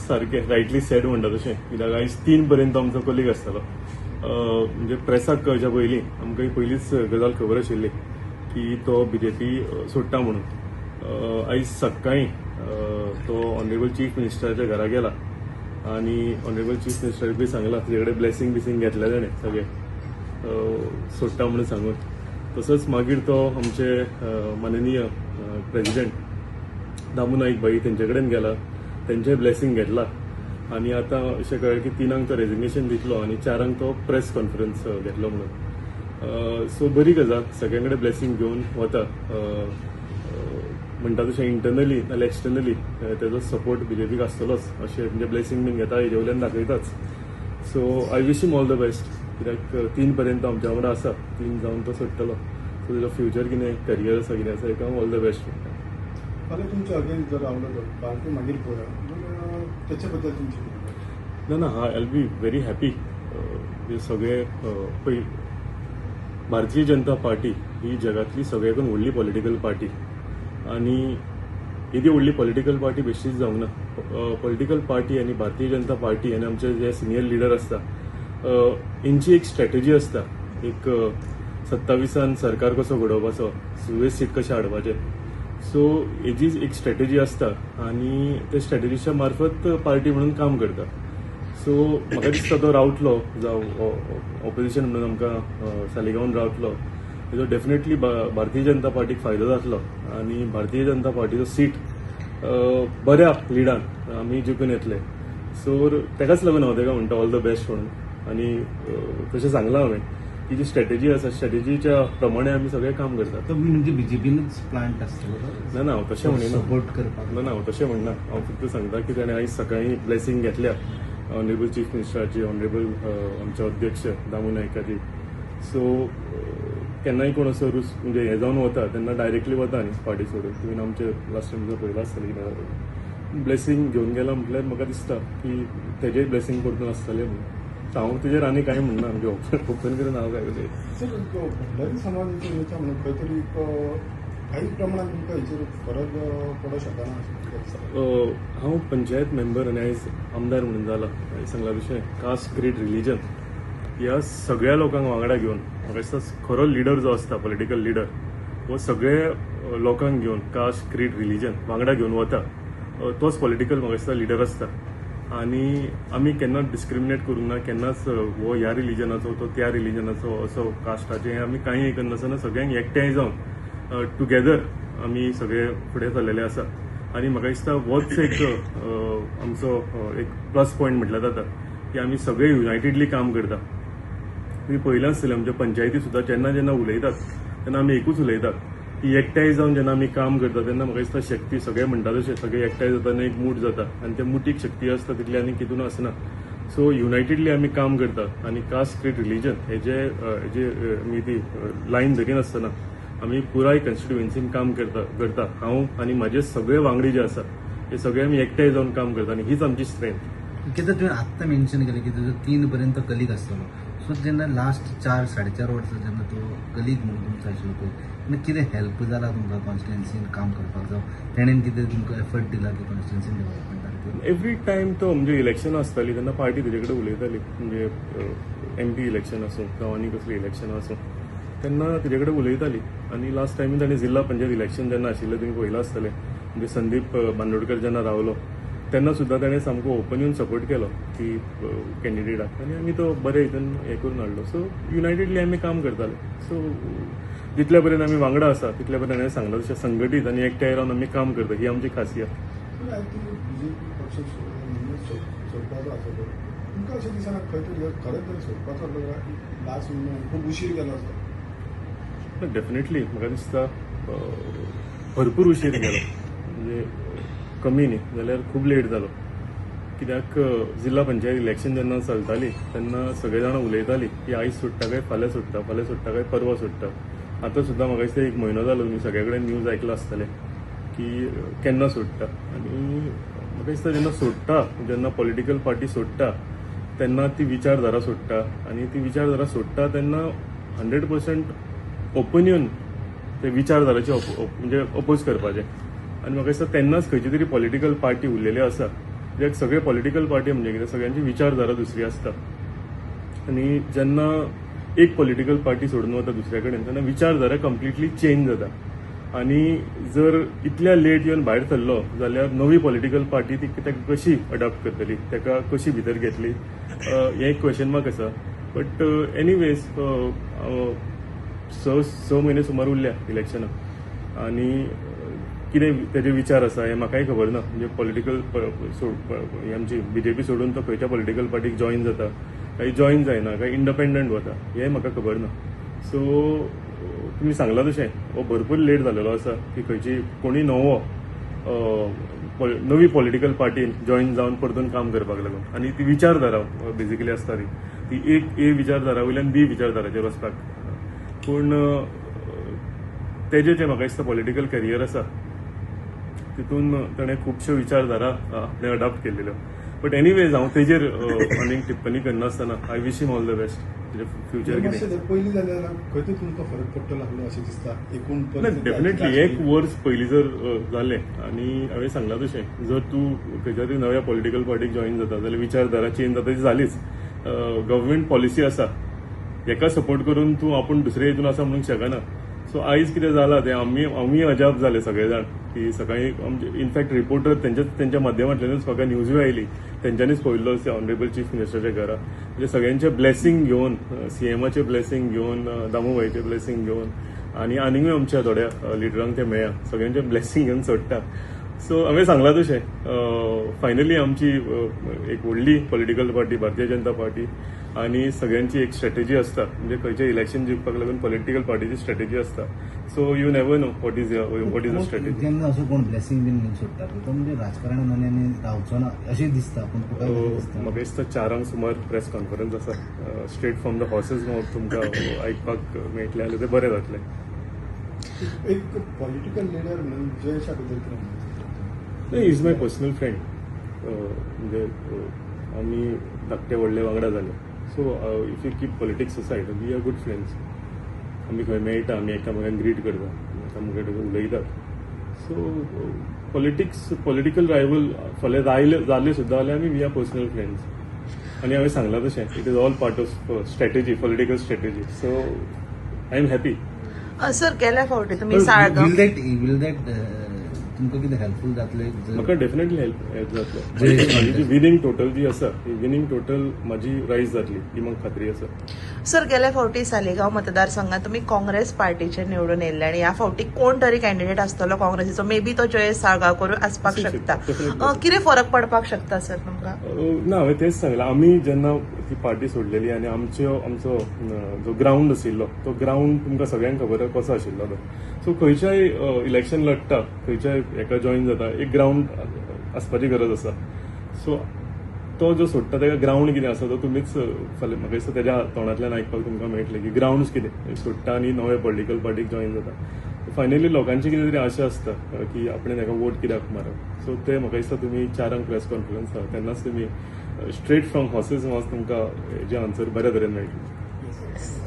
सारकें rightly said म्हणटा तशें, कित्याक आयज 3 पर्यंत आमचो कलीग आसतालो. म्हणजे प्रेसाक कळच्या पयलीं आमकां ही पयलींच गजाल खबर आशिल्ली की तो बीजेपी सोडटा म्हणून. आयज सकाळीं तो ऑनरेबल चीफ मिनिस्टराच्या घरा गेला आनी ऑनरेबल चीफ मिनिस्टराकूय सांगला, तुजे कडेन ब्लेसिंग बिसिंग घेतल्या ताणें सगळें सोडटा म्हणून सांगून. तसोच मागीर तो आमचे माननीय प्रेजिडेंट दामू नाईक भाई तेंचे कडेन गेला, तेंचें ब्लेसिंग घेतला आनी आतां अशें कळ्ळें की 3क तो रेजिग्नेशन दितलो आनी 4क तो प्रेस कॉन्फरन्स घेतलो म्हणून. सो बरी गजाल, सगळ्यां कडेन ब्लेसिंग घेवन वता. म्हणटा तशें इंटरनली नाल्यार एक्सटर्नली तेजो सपोर्ट बीजेपीक आसतलोच अशें, म्हणजे ब्लेसिंग बीन घेता हेजे वयल्यान दाखयताच. So I wish him all the best, कित्याक 3 पर्यंत आमच्या वांगडा आसा, 3 जावन तो सोडटलो. सो तेजो फ्युचर कितें करियर आसा, कितें आसा, हेका हांव ऑल the best म्हणटा. फाल्यां तुमच्या अगेन्स्ट जर रावलो तर पार्टी, मागीर पळोवया, पूण त्याच्या बद्दल तुमची कितें? ना ना, I be very happy. सगळे पळय, भारतीय जनता पार्टी ही जगातली सगळ्याकून व्हडली पॉलिटिकल पार्टी आनी येदी व्हडली पॉलिटिकल पार्टी बेश्टीच जावंक ना. पॉलिटिकल पार्टी आनी भारतीय जनता पार्टी आनी आमचे जे सिनियर लिडर आसता हेंची एक स्ट्रॅटेजी आसता, एक 27 सरकार कसो घडोवपाचो, 26 सीट कशें हाडपाचें. सो हेजी एक स्ट्रॅटेजी आसता आनी ते स्ट्रॅटेजीच्या मार्फत पार्टी म्हणून काम करता. सो म्हाका दिसता तो रावतलो, जावं ऑपोजिशन म्हणून आमकां सालिगांवान रावतलो, तेजो डेफिनेटली भारतीय जनता पार्टीक फायदो जातलो आनी भारतीय जनता पार्टीचो सीट बऱ्या लिडान आमी जिखून येतले. सो तेकाच लागून हांव तेका म्हणटा ऑल the best म्हणून. आनी तशें सांगलां हांवें की जी स्ट्रॅटेजी आसा, स्ट्रॅटेजीच्या प्रमाणे आमी सगळें काम करतात. तो म्हणजे बीजेपीनच प्लांट आसतलो तो? ना ना, हांव तशें म्हणिना. सपोर्ट करपाक? ना ना, हांव तशें म्हणना. हांव फक्त सांगता की ताणें आयज सकाळीं ब्लेसिंग घेतल्या ऑनरेबल चीफ मिनिस्टराची, ऑनरेबल आमचे अध्यक्ष दामू नायकाची. सो केन्नाय कोण असो रुस म्हणजे हें जावन वता तेन्ना डायरेक्टली वता न्ही पार्टी सोडून. तुवें आमचे लास्ट टायम जर पळयलां आसतलें कितें, ब्लेसिंग घेवन गेला म्हटल्यार म्हाका दिसता की तेजेय ब्लेसिंग परतून आसतलें म्हणून. सो हांव तेजेर आनी कांय म्हणना, म्हणजे ओपन करून हांव काय उलयता. सर, तो भंडारी समाजाचो नेता म्हणून खंय तरी एक काही प्रमाणात तुमकां हेचेर फरक पडोंक शकना अशें तुमकां दिसता? हांव पंचायत मेंबर आनी आयज आमदार म्हणून जाला. हांवें सांगला तशें कास्ट, क्रीड, रिलीजन ह्या सगळ्या लोकांक वांगडा घेवन, म्हाका दिसता खरो लिडर जो आसता, पॉलिटिकल लिडर, हो सगळे लोकांक घेवन, कास्ट, क्रीड, रिलीजन वांगडा घेवन वता, तोच पॉलिटिकल म्हाका दिसता लिडर आसता. आनी आमी केन्नाच डिस्क्रिमिनेट करूंक ना, केन्नाच हो ह्या रिलिजनाचो, तो त्या रिलिजनाचो, असो कास्टाचें हें आमी कांय हें करनासतना सगळ्यांक एकठांय जावन टुगेदर आमी सगळे फुडें चल्लेले आसा. आनी म्हाका दिसता होच एक आमचो एक प्लस पॉयंट म्हटल्यार जाता की आमी सगळे युनायटेडली काम करता. तुमी पळयलां आसतलें, आमच्या पंचायती सुद्दां जेन्ना जेन्ना उलयतात तेन्ना आमी एकूच उलयतात की एकठांय जावन जेन्ना आमी काम करता तेन्ना म्हाका दिसता शक्ती, सगळे म्हणटा तशें, सगळे एकठांय जाता आनी एक मूठ जाता आनी त्या मुठीक शक्ती आसता तितली आनी कितून आसना. सो युनायटेडली आमी काम करता आनी कास्ट, क्रीड, रिलीजन हेजे आमी ती लायन धरिनासतना आमी पुराय कॉन्स्टिट्युएन्सीन काम करता करता. हांव आनी म्हाजे सगळे वांगडी जे आसा हे सगळे आमी एकठांय जावन काम करता आनी हीच आमची स्ट्रेंथ. कितें तुवें आत्तां मेन्शन केलें की तुजो 3 पर्यंत कलीग आसतलो. सो जेन्ना लास्ट 4 4.5 वर्सां जेन्ना तो कलीग म्हणून तुमचो आशिल्लो पळय, तेन्ना कितें हेल्प जाला तुमकां कॉन्स्टिट्युएन्सीन काम करपाक, जावं तेणेन कितें तुमकां एफर्ट दिला की कॉन्स्टिट्युएन्सीन डेव्हलपमेंटा खातीर? एवरी टायम तो म्हणजे इलेक्शन आसताली तेन्ना पार्टी तेजे कडेन उलयताली, म्हणजे एमपी इलेक्शन आसूं जावं आनी कसलें इलेक्शन आसूं, तेन्ना तेजे कडेन उलयताली. आनी लास्ट टायमी ताणें जिल्हा पंचायत इलेक्शन जेन्ना आशिल्लें, तुमी पळयलां आसतलें, म्हणजे संदीप बांदोडकर जेन्ना रावलो तेन्ना सुद्दां ताणें सामको ओपन येवन सपोर्ट केलो की कॅन्डिडेटाक आनी आमी तो बरे हितून हें करून हाडलो. सो युनायटेडली आमी काम करताले. सो जितल्या पर्यंत आमी वांगडा आसा तितल्या पर्यंत हांवें सांगलां तशें संघटीत आनी एकठांय रावन आमी काम करता, ही आमची खासियत. पूण आयज तुमी बीजेपी पक्ष म्हणजे सोडपाचो आसा तो, तुमकां अशें दिसना खंय तरी खरेंच जर सोडपाचो आसलो जाल्यार लास्ट मुमेंट खूब उशीर केलो आसतो? डेफिनेटली, म्हाका दिसता भरपूर उशीर केलो, म्हणजे कमी न्ही जाल्यार खूब लेट जालो. कित्याक जिल्हा पंचायत इलेक्शन जेन्ना चलताली तेन्ना सगळे जाणां उलयताली की आयज सोडटा काय फाल्यां सोडटा, फाल्यां सोडटा काय परवां सोडटा. आतां सुद्दां म्हाका दिसता एक म्हयनो जालो, तुमी सगळे कडेन न्यूज आयकलां आसतलें की केन्ना सोडटा. आनी म्हाका दिसता जेन्ना सोडटा, जेन्ना पॉलिटिकल पार्टी सोडटा तेन्ना ती विचारधारा सोडटा आनी ती विचारधारा सोडटा तेन्ना 100% ओपन येवन ते विचारधाराचे म्हणजे अपोज करपाचें. आनी म्हाका दिसता तेन्नाच खंयची तरी पॉलिटिकल पार्टी उरलेली आसा. कित्याक सगळे पॉलिटिकल पार्टी म्हणजे कितें, सगळ्यांची विचारधारा दुसरी आसता आनी जेन्ना एक पॉलिटिकल पार्टी सोडून वता दुसऱ्या कडेन तेन्ना विचारधारा कंप्लिटली चेंज जाता. आनी जर इतल्या लेट येवन भायर सरलो जाल्यार नवी पॉलिटिकल पार्टी ती ताका कशी अडॉप्ट करतली, ताका कशी भितर घेतली, हें एक क्वेश्चन मार्क आसा. बट एनिवेज, 6 म्हयने सुमार उरल्या इलेक्शनाक आनी कितें तेजे विचार आसा हें म्हाकाय खबर ना. म्हणजे पॉलिटिकल ही आमची बीजेपी सोडून तो खंयच्या पॉलिटिकल पार्टीक जॉयन जाता काय जॉयन जायना काय इंडिपेंडंट वता हें म्हाका खबर ना. सो तुमी सांगलां तशें हो भरपूर लेट जालेलो आसा की खंयची कोणी नवो नवी पॉलिटिकल पार्टीन जॉयन जावन परतून काम करपाक लागून आनी ती विचारधारा बेजिकली आसता ती ती एक ए विचारधारा वयल्यान बी विचारधाराचेर वचपाक. पूण तेजें जें म्हाका दिसता पॉलिटिकल करियर आसा तितून ताणें खुबश्यो विचारधारा आपणें अडॉप्ट केल्ल्यो. बट एनिवेज, हांव तेजेर आनीक टिप्पणी करनासतना I wish him all the best तेजें फ्युचर कितें. मातशें जर पयलीं जाल्यार खंय तरी तुमकां फरक पडटलो आसलो अशें दिसता एकूण ना, परिस्थिती. डेफिनेटली एक वर्स पयलीं जर जालें आनी हांवें सांगलां तशें जर तूं खंयच्या तरी नव्या पॉलिटिकल पार्टीक जॉयन जाता जाल्यार विचारधारा चेंज जाता ती जालीच. गव्हर्मेंट पॉलिसी आसा हेका सपोर्ट करून तूं आपूण दुसरे हितून आसा म्हणूंक शकना. सो आयज कितें जालां तें आमी अजाप जाले सगळे जाण की सकाळीं आमचे इनफॅक्ट रिपोर्टर तेंच्या माध्यमांतल्यानूच म्हाका न्यूजूय आयली, तेंच्यांनीच पळयल्लो ऑनरेबल चीफ मिनिस्टराच्या घरा. म्हणजे सगळ्यांचे ब्लेसिंग घेवन, सीएमाचे ब्लेसिंग घेवन, दामू भाईचे ब्लेसिंग घेवन आनी आनीकूय आमच्या थोड्या लिडरांक ते मेळ्ळा, सगळ्यांचे ब्लेसिंग घेवन सोडटा. सो हांवें सांगलां तशें फायनली आमची एक व्हडली political party Bharatiya Janata party आनी सगळ्यांची एक स्ट्रॅटेजी आसता, म्हणजे खंयचें इलेक्शन जिखपाक लागून पॉलिटिकल पार्टीची स्ट्रॅटेजी आसता. So you never know what is the strategy. जेन्ना असो कोण ब्लेसिंग बीन घेवन सोडटा पळय, तो म्हणजे राजकारणान आनी आनी रावचो ना अशें दिसता, पूण तुका कशें दिसता? म्हाका दिसता 4 सुमार प्रेस कॉन्फरन्स आसा, straight from the horse's mouth तुमकां आयकपाक मेळटलें जाल्यार तें बरें जातलें. एक पॉलिटिकल लिडर म्हणून जयेशा बद्दल कितें म्हणटा? नाही, is my personal friend. म्हणजे आमी धाकटे व्हडले वांगडा जाले. So if you keep politics aside, we are good friends. आमी खंय मेळटा आमी एकामेकांक ग्रीट करता, एकामेकां उलयतात. सो पॉलिटिक्स, पॉलिटिकल रायवल फाल्यां जायले जाले सुद्दां जाल्यार आमी we are personal friends. आनी हांवें सांगलां तशें it is all part of strategy, political strategy. So I am happy. Sir, गेल्या फावटी तुम्ही साळगांव will that तुमकां कितें हेल्पफूल जातलें म्हाका डेफिनेटली हेल्प जातलो. जयेश. म्हाजी जी विनींग टोटल जी आसा ती विनींग टोटल म्हाजी रायज जातली ही म्हाका खात्री आसा. सर, गेल्या फावटी सालेगांव मतदारसंघात तुम्ही काँग्रेस पार्टीचे निवडून येयल्ले आनी ह्या फावटी कोण तरी कॅन्डिडेट आसतलो काँग्रेसीचो, मे बी तो जयेश साळगांवकर आसपाक आसूं शकता. शकता, definitely. कितें फरक पडपाक शकता सर तुमकां? ना, हांवें तेच सांगलां, आमी जेन्ना ती पार्टी सोडलेली आनी आमचो जो ग्रावंड आशिल्लो तो ग्रावंड तुमकां सगळ्यांक खबर आसा कसो आशिल्लो तो. सो खंयच्याय इलेक्शन लढटा, खंयच्याय हेका जॉयन जाता, एक ग्रावंड आसपाची गरज आसा. सो तो जो सोडटा ताका ग्रावंड कितें आसा तो तुमीच फाल्यां म्हाका दिसता तेज्या तोंडांतल्यान आयकपाक तुमकां मेळटलें की ग्रावंड कितें सोडटा आनी नवे पॉलिटिकल पार्टीक जॉयन जाता. फायनली लोकांची कितें तरी आशा आसता की आपणें ताका वोट कित्याक मारप. सो ते म्हाका दिसता तुमी 4 प्रेस कॉन्फरन्स आसा तेन्नाच तुमी स्ट्रेट फ्रॉम हॉर्सेस माउथ तुमकां हेजें आन्सर बऱ्या तरेन मेळटलें.